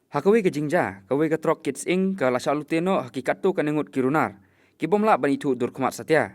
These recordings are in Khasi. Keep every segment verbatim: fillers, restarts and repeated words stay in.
Ha kawei ka jingjia, kawei ka trok kit sying ka la shah lute noh ha ki katto katne ngut ki runar ki bym lah ban ithuh dur khmat satia.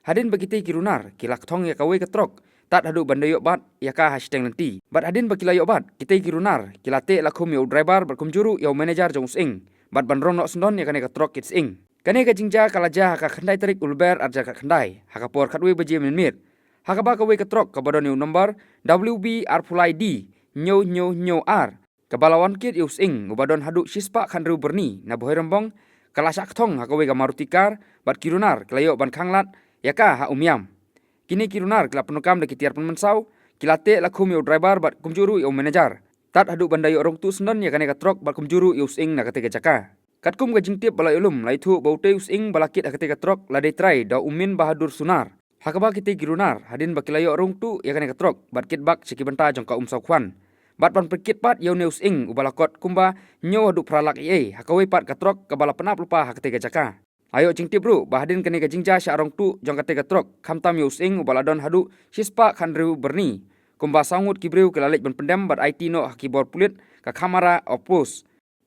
Hadien ba kitei ki runar ki la kthong ïa kawei ka trok tad haduh ban da ïoh bat ïa ka ha shiteng lynti. Bad hadien ba ki la ïoh bat, kitei ki runar ki la teh la khum ïa u driver bad kumjuh ruh ïa u manager jong u sying bad ban rong noh syndon ïa kane ka trok kit sying. Kane ka jingjia ka la jia ha ka khyndai tarik u Lber arhajar khatkhyndai ha ka por khatwei baje mynmiet, ha kaba kawei ka trok kaba don ïa u nombar W B arphew lai D hynñiew hynñiew hynñiew ar, kaba la wan kit ïa u sying uba don haduh shispah khathynriew byrni na Bhoirymbong, ka la shah kthong ha kawei ka Maruti car bad ki runar ki la ïoh ban khanglad ïa ka ha Umiam. Kine ki runar ki la pyndonkam da ki tiar pynmynsaw, ki la teh la khum ïa u driver bad kumjuh ruh ïa u manager tad haduh ban da ïoh rong tuh syndon ïa kane ka trok bad kumjuh ruh ïa u sying na katei ka jaka. Katkum ka jingtip ba la ïoh lum, la ïathuh ba utei u sying ba la kit ha katei ka trok la dei trai da u Min Bahadur Sunar. Ha kaba kitei ki runar, hadien ba ki la ïoh rong tuh ïa kane ka trok bad kit bak sha ki bynta jong ka Umsawkhwan bad ban pynkit pat ïa une u sying uba la kot kumba hynñiew haduh phra lak eiei ha kawei pat ka trok kaba la pynap lypa ha katei ka jaka. La ïoh jingtip ruh ba hadien kane ka jingjia shah rong tuh jong katei ka trok, khamtam ïa u sying uba la don haduh shispah khathynriew byrni, kumba saw ngut ki briew ki la leit ban pyndem bad aiti noh ha ki bor pulit ka camera of post.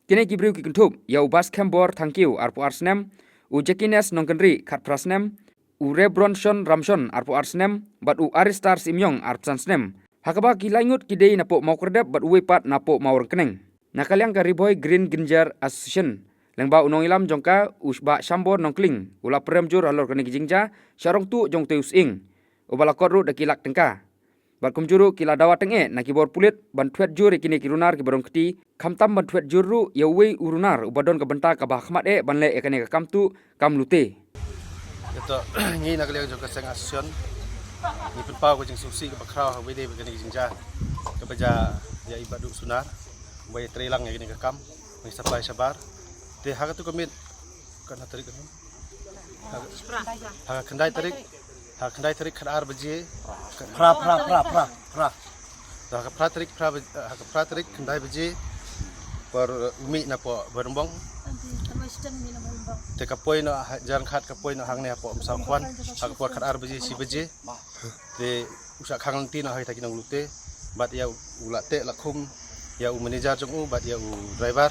Kine ki briew ki kynthup ïa u Baskhembor Thangkiew arphew ar snem, u Jackiness Nongkynrih khatphra snem, u Rebronson Ramson arphew ar snem bad u Aristar Symïong arphew san snem. Ha kaba ki lai ngut ki dei napoh Mawkyrdep bad uwei pat napoh Mawryngkneng. Na ka liang ka Ri Bhoi Green Ginger Association, lyngba u nongïalam jong ka u Bah Shambor Nongkling, u la pynrem jur halor kane ka jingjia shah rong tuh jong utei u sying uba la kot ruh da ki lak tyngka. Bad kumjuh ruh ki la dawa tyngeh na ki bor pulit ban thwet jur ïa kine ki runar kiba rong kti, khamtam ban thwet jur ruh ïa uwei u runar uba don ka bynta kaba ha khmat eh ban leh ïa kane ka kam tuh kam lute. Ito, ngi na ka liang jong ka seng association, ngi pynpaw ka jingsngewsih kaba khraw ha kaba ïadei bad kane ka jingjia kaba jia ïa i Bahadur Sunar, uba ïatrei lang ïa kane ka kam, uba ïa supply shabar. Te ha katto ka miet, katno tarik ka miet? Ha, ha ka khyndai tarik, ha ka khyndai tarik khatar baje. Phra, phra, phra, phra, phra. Ha ka phra tarik, phra baj-, ha ka phra tarik khyndai baje. Por, uh, u mih napoh Bhoirymbong. Te ka poi noh ha Jaiñtia, ka poi noh hangne hapoh Umsawkhwan ha ka por khatar baje, shi baje. Te u shah khang lynti noh ha kita ki nonglute bad ïa u la teh la khum ïa u manager jong u bad ïa u driver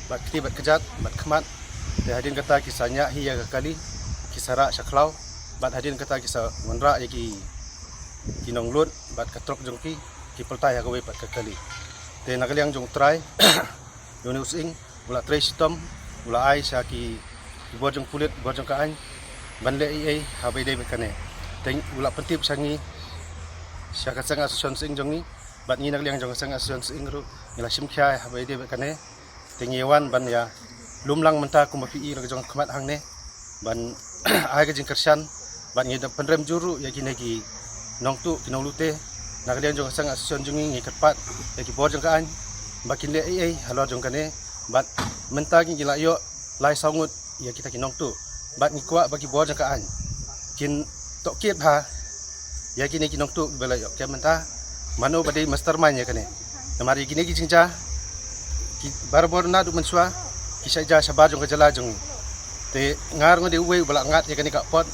bad kti bad kjat bad khmat. Te hadien kata ki sa ñiah hi ïa ka kali, ki sa rah sha khlaw bad hadien kata ki sa wanrah ïa ki, ki nonglut bad ka trok jong ki, ki pynlait ha kawei pat ka kali. Te na ka liang jong u trai, ïa une u sying u la trei shitom, u la ai sha ki, ki bor jong pulit, bor jong ka aiñ ban leh ei ei ha kaba ïadei bad kane. Te u la pyntip sha ngi, sha ka seng association sying jong ngi bad ngi na ka liang jong ka seng association sying ruh ngi la shim khia ha kaba ïadei bad kane. Te ngi wan ban ïa lum lang mynta kumba phi i la ka jong ka khmat hangne ban ai ka jingkyrshan bad ngi da pynrem jur ruh ïa kine ki nongtuh ki nonglute. Na ka liang jong ka seng association jong ngi, ngi kyrpad ïa ki bor jong ka aiñ ba kin leh ei ei halor jong kane. Bad mynta ki ngi la ïoh lai saw ngut ïa kita ki nongtuh bad ngi kwah ba ki bor jong ka aiñ kin tohkit bha ïa kine ki nongtuh ba la ïoh kem mynta, mano ba dei mastermind ïa kane. Namar ïa kine ki jingjia ki barabor naduh mynshuwa ki shah jia shabar jong ka jylla jong ngi. Te nga ruh nga dei uwei uba la ngat ïa kane ka apot,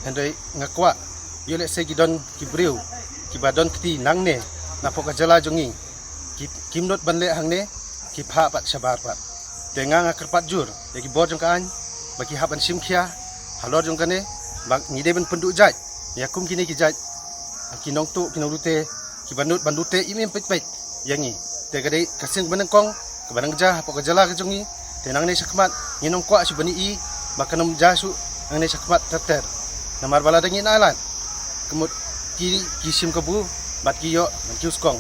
hynrei nga kwah ïoh lehse ki don ki briew kiba don kti nangne napoh ka jylla jong ngi, ki, kim nud ban leh hangne, ki phah pat shabar pat. Te nga nga kyrpad jur ïa ki bor jong ka aiñ ba ki hap ban shim khia halor jong kane, ba ngi dei ban pynduh jait ïa kum kine ki jait ki nongtuh ki nonglute kiba nud ban lute im im peit peit ïa ngi. Te ka dei ka seng ba nyngkong kaba nang jia hapoh ka jylla ka jong ngi. Te nangne shakhmat ngin ym kwah shuh ban ïohi ba kan ym jia shuh nangne shakhmat ter ter. Namar ba lada ngin ailad, ka mut ki, ki shim kabu bad ki ïoh ban kiew skong.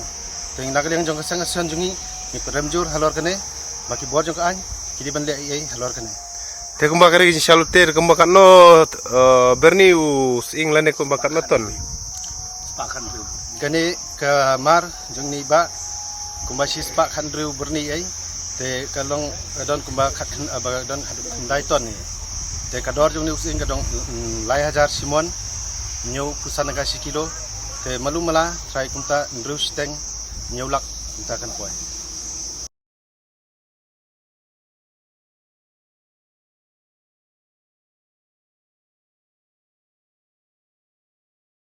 Te na ka liang jong ka seng association jong ngi, ngi pynrem jur halor kane ba ki bor jong ka aiñ ki dei ban leh ei ei halor kane. Te kumba ka dei ka jingshah lute, kumba katno, eh, byrni u sying lane kumba katno ton? Spah khathynriew. Kane ka mar jong ngi ba kumba shispah khathynriew byrni ei. Te ka long, ka don kumba khat khyn-, eh, ba don khat khyndai ton ei. Te ka dor jong une u sying ka don, mm, lai hajar shimon, hynñiewphew san tyngka shi kilo. Te malu mala trai kumta hynriew shiteng, hynñiew lak kumta kan poi.